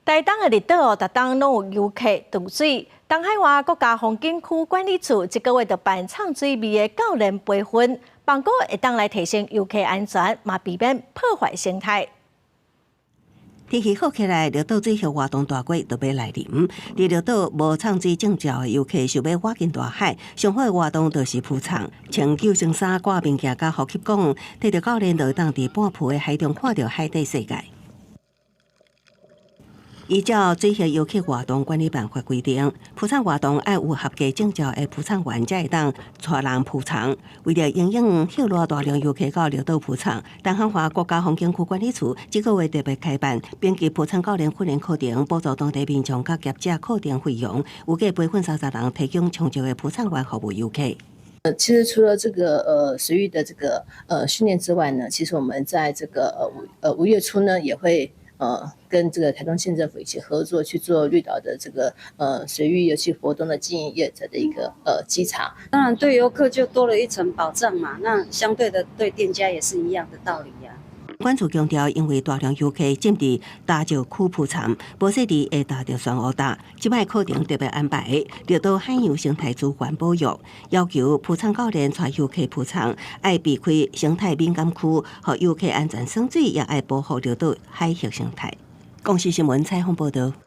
台東的綠島哦，逐冬攏有遊客渡水。東海岸國家風景區管理處這個月就辦藏水味的教練培訓，評估會當來提升遊客安全，嘛避免破壞生態。天氣好起來，綠島水域活動大季就欲來臨。佇綠島無藏水證照的遊客，想欲倚近大海，上好的活動就是浮藏，穿救生衫、掛面鏡、佮呼吸管，綴著教練就會當佇半浮的海中看著海底世界。依照水域遊客活動管理辦法規定，浮藏活動愛有合格證照的浮藏員才會當帶人浮藏。為著因應歇熱大量遊客到綠島浮藏，東海岸國家風景區管理處這個月特別開辦丙級浮藏教練訓練課程，補助當地民眾佮業者課程費用，預計培訓30人，提供充足的浮藏員服務遊客。其實除了這個水域的這個訓練之外呢，其實我們在這個5月初呢，也會跟這個台東縣政府一起合作去做綠島的這個水域遊憩活動的經營業者的一個稽查。當然對遊客就多了一層保障嘛，那相對的對店家也是一樣的道理呀。管處強調，因為大量遊客進佇礁石區浮藏，無細膩會踏著漩渦礁。這擺課程特別安排綠島海洋生態資源保育，要求浮藏教練帶遊客浮藏，愛避開生態敏感區，予遊客安全耍水，也愛保護綠島海域生態。公視新聞採訪報導。